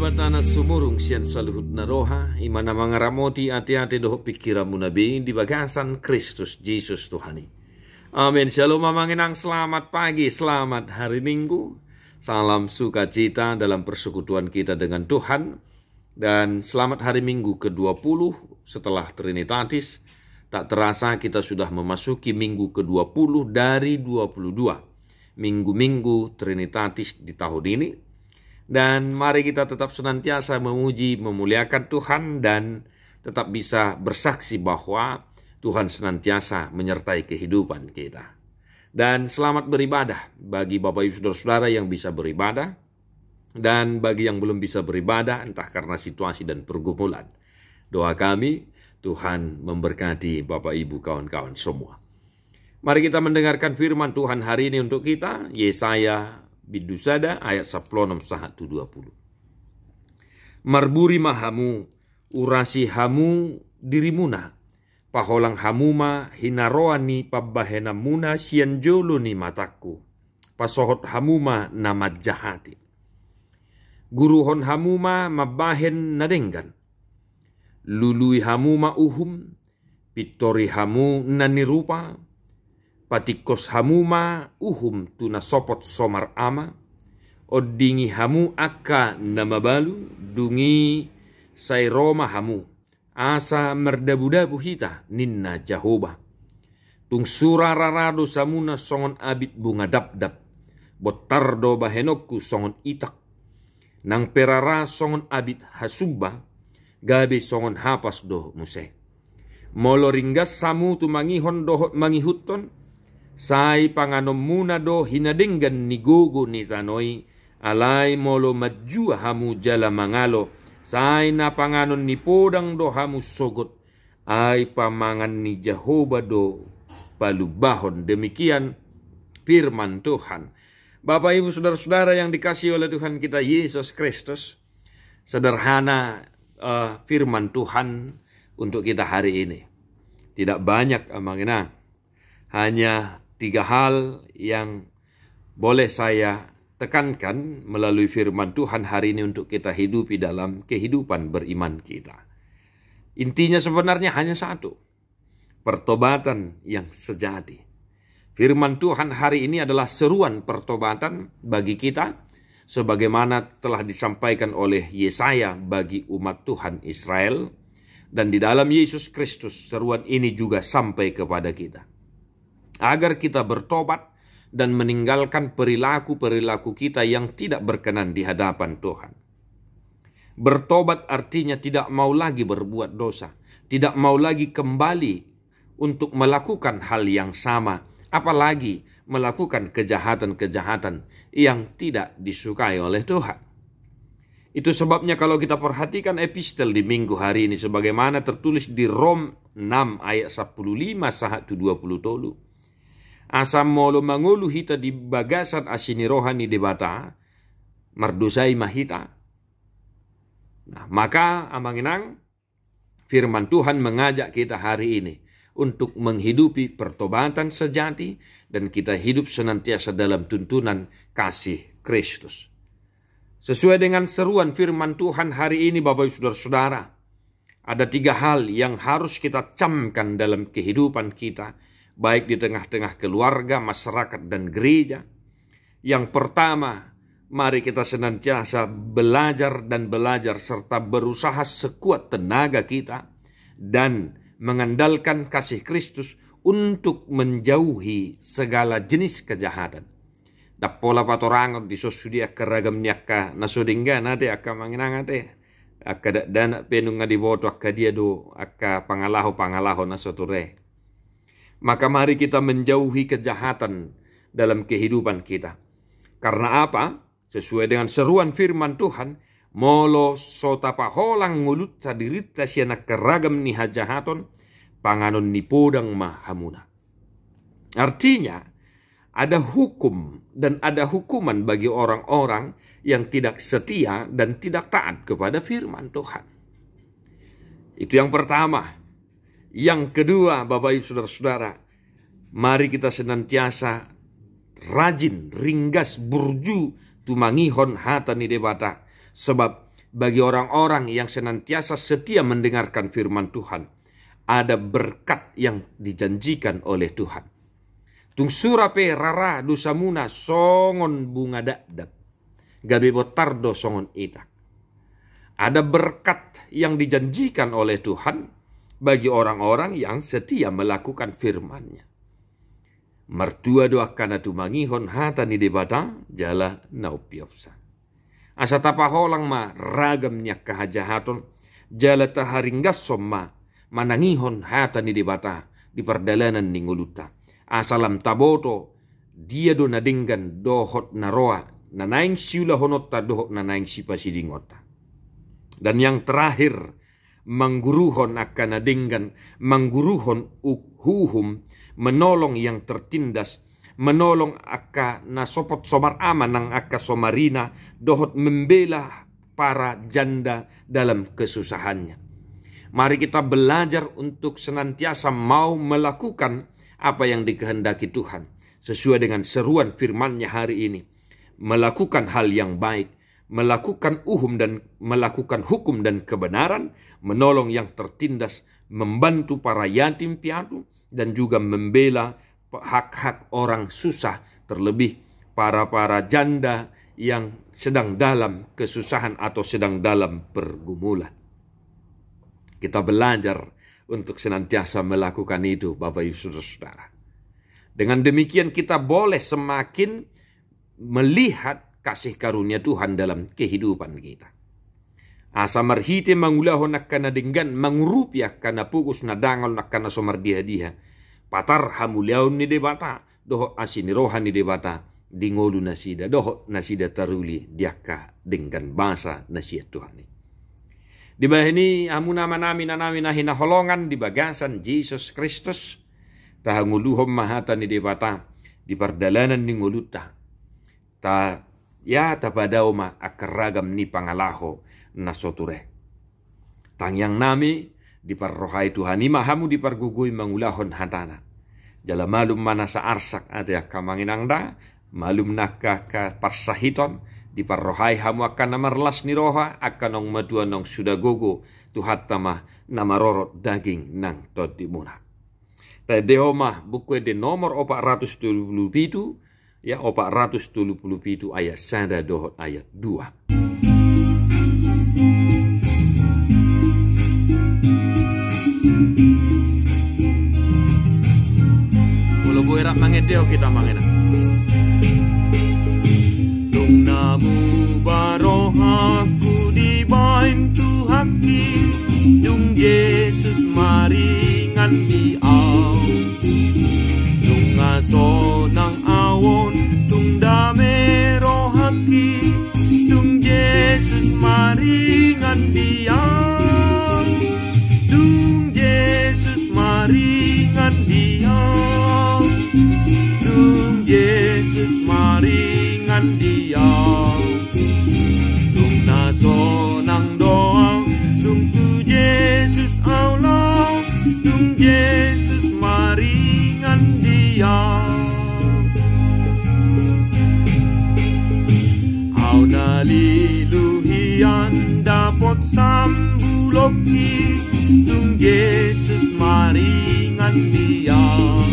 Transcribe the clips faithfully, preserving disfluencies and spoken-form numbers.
Debata na sumurung sian saluhut na roha, i ma na mangaramoti ateate dohot pingkiranmuna be di bagasan Kristus Jesus Tuhan i. Amen. Syalom amang inang, selamat pagi, selamat hari Minggu. Salam sukacita dalam persekutuan kita dengan Tuhan. Dan selamat hari Minggu kedua puluh setelah Trinitatis. Tak terasa kita sudah memasuki minggu kedua puluh dari dua puluh dua minggu-minggu Trinitatis di tahun ini. Dan mari kita tetap senantiasa memuji, memuliakan Tuhan, dan tetap bisa bersaksi bahwa Tuhan senantiasa menyertai kehidupan kita. Dan selamat beribadah bagi Bapak Ibu Saudara-saudara yang bisa beribadah, dan bagi yang belum bisa beribadah, entah karena situasi dan pergumulan. Doa kami, Tuhan memberkati Bapak Ibu kawan-kawan semua. Mari kita mendengarkan firman Tuhan hari ini untuk kita, Yesaya bindu sada ayat sampulu onom sahat tu dua puluh. Marburi ma hamu, urasi hamu dirimuna, paholang hamu ma hinaroan ni pambahenanmuna sian jolo ni matangku, pasohot hamu ma na manjahati. Guruhon hamu ma mambahen na denggan. Lului hamu ma uhum, pintori hamu na nirupa, patingkos hamu ma uhum tu na sopot somar ama, ondingi hamu angka na mabalu, dung i sai ro ma hamu, asa mardabu-dabu hita, ninna Jahowa. Tung sura rara dosamuna songon abit bunga dapdap, bontar do bahenonku songon itak. Nang pe rara songon abit hasumba, gabe songon hapas do muse. Molo ringgas hamu tumangihon dohot mangihuthon, sai panganonmuna do hinadenggan ni gogo ni tano i, alai molo manjua hamu jala mangalo, sai na panganon ni podang do hamu sogot, ai pamangan ni Jahowa do palumbahon. Demikian firman Tuhan. Bapak, Ibu, Saudara-saudara yang dikasihi oleh Tuhan kita Yesus Kristus, sederhana, eh, firman Tuhan untuk kita hari ini. Tidak banyak, amang inang. Hanya tiga hal yang boleh saya tekankan melalui firman Tuhan hari ini untuk kita hidupi dalam kehidupan beriman kita. Intinya sebenarnya hanya satu, pertobatan yang sejati. Firman Tuhan hari ini adalah seruan pertobatan bagi kita, sebagaimana telah disampaikan oleh Yesaya bagi umat Tuhan Israel. Dan di dalam Yesus Kristus, seruan ini juga sampai kepada kita. Agar kita bertobat dan meninggalkan perilaku-perilaku kita yang tidak berkenan di hadapan Tuhan. Bertobat artinya tidak mau lagi berbuat dosa, tidak mau lagi kembali untuk melakukan hal yang sama, apalagi melakukan kejahatan-kejahatan yang tidak disukai oleh Tuhan. Itu sebabnya kalau kita perhatikan epistel di minggu hari ini, sebagaimana tertulis di Rom enam ayat sampulu lima sahat tu dua puluh tolu. Asa molo mangolu hita di bagasan asi ni roha ni Debata, mardosai ma hita. Nah, maka, amang inang, firman Tuhan mengajak kita hari ini untuk menghidupi pertobatan sejati dan kita hidup senantiasa dalam tuntunan kasih Kristus. Sesuai dengan seruan firman Tuhan hari ini, Bapak Ibu Saudara-saudara, ada tiga hal yang harus kita camkan dalam kehidupan kita, baik di tengah-tengah keluarga, masyarakat, dan gereja. Yang pertama, mari kita senantiasa belajar dan belajar serta berusaha sekuat tenaga kita dan mengandalkan kasih Kristus untuk menjauhi segala jenis kejahatan. Ndang pola patorangon dison sude angka ragam ni angka na so denggan ate, angka amang inang ate. Angka dakdanak pe nunga diboto angka dia do angka pangalaho-pangalaho na so ture. Maka mari kita menjauhi kejahatan dalam kehidupan kita. Karena apa? Sesuai dengan seruan firman Tuhan, molo so tapaholang ngolunta dirinta sian angka ragam ni hajahaton, panganon ni podang ma hamuna. Artinya, ada hukum dan ada hukuman bagi orang-orang yang tidak setia dan tidak taat kepada firman Tuhan. Itu yang pertama. Yang kedua, Bapak Ibu Saudara-saudara, mari kita senantiasa rajin, ringgas, burju tumangihon hata ni Debata. Sebab Bagi orang-orang yang senantiasa setia mendengarkan firman Tuhan, ada berkat yang dijanjikan oleh Tuhan. Tung sura pe rara dosamuna songon bunga dakdak, gabe bontar do songon itak. Ada berkat yang dijanjikan oleh Tuhan bagi orang-orang yang setia melakukan firman-Nya. Martua do angka na tumangihon hata ni Debata jala na umpeopsa. Asa tapaholang ma ragam ni angka hajahaton, jala taharinggashon ma manangihon hata ni Debata di pardalanan ni ngolunta. Asa lam taboto dia do na denggan dohot na roa, na naeng siulahononta dohot na naeng sipasidingonta. Dan yang terakhir, mangguruhon angka na denggan, mangguruhon u-, uhum, menolong yang tertindas, menolong angka na sopot somar ama nang angka somarina, dohot membela para janda dalam kesusahannya. Mari kita belajar untuk senantiasa mau melakukan apa yang dikehendaki Tuhan, sesuai dengan seruan firman-Nya hari ini. Melakukan hal yang baik, melakukan uhum dan melakukan hukum dan kebenaran, menolong yang tertindas, membantu para yatim piatu, dan juga membela hak-hak orang susah, terlebih para-para janda yang sedang dalam kesusahan atau sedang dalam pergumulan. Kita belajar untuk senantiasa melakukan itu, Bapak Ibu Saudara-saudara. Dengan demikian kita boleh semakin melihat kasih karunia Tuhan dalam kehidupan kita. Asa marhite mangulahon angka na denggan, mangurupi angka na pogos, na dangol, angka na so mardiha-diha, patar hamuliaon ni Debata dohot asi ni roha ni Debata di ngolu nasida dohot nasida taruli di angka denggan basa na sian Tuhan i. Dibahen i, hamu na amanami, inanami na hinaholongan di bagasan Jesus Kristus, tahangoluhon ma hata ni Debata di pardalanan ni ngolunta. Ta, ya, tapadao ma angka ragam ni pangalaho na so ture. Tangiangnami, diparrohai Tuhan i ma hamu dipargogoi mangulahon hatana. Jala malum ma nasa arsak ate angka amang inang da, malum nangkin angka parsahiton, diparrohai hamu angka na marlas ni roha, angka naung matua naung suda gogo, Tuhanta ma na marorot daging nang tondimuna. Taendehon ma Buku Ende nomor opat ratus tolu pulu pitu, ya, opat ratus tolu pulu pitu ayat sada dohot ayat dua. Molo boi rap mangendehon hita, amang inang. Dung na muba rohangku dibaen Tuhanki, dung Jesus maringan di au. Nunga sonang au on, dung dame rohangki, dung Jesus maringan di au. Dung Jesus maringan di au. Dung Jesus maringan di au. Dung na sonang do au, dung tu Jesus au laho, dung Jesus maringan di au. Au na lilu hian dapot sambulokki, dung Jesus maringan di au.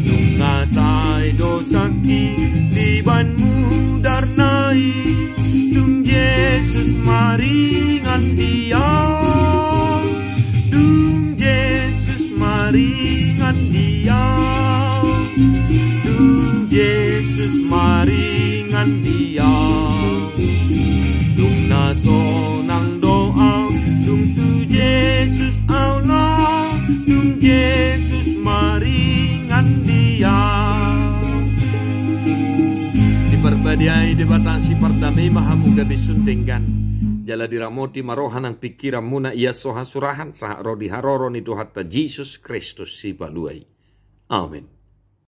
Nunga sai dosangki dibaen mudarna i, dung Jesus maringan di au. Dung Jesus maringan di au. Dung Jesus maringan di au. Dung na sonang do au, dung tu Jesus au laho, dung Jesus maringan di au. Diparbadiai Debata sipardame ma hamu gabe sun denggan. Jala diramoti ma roha nang pingkiranmuna, ia so hasurahan, sahat ro di haroro ni Tuhanta Jesus Kristus Sipalua i. Amen.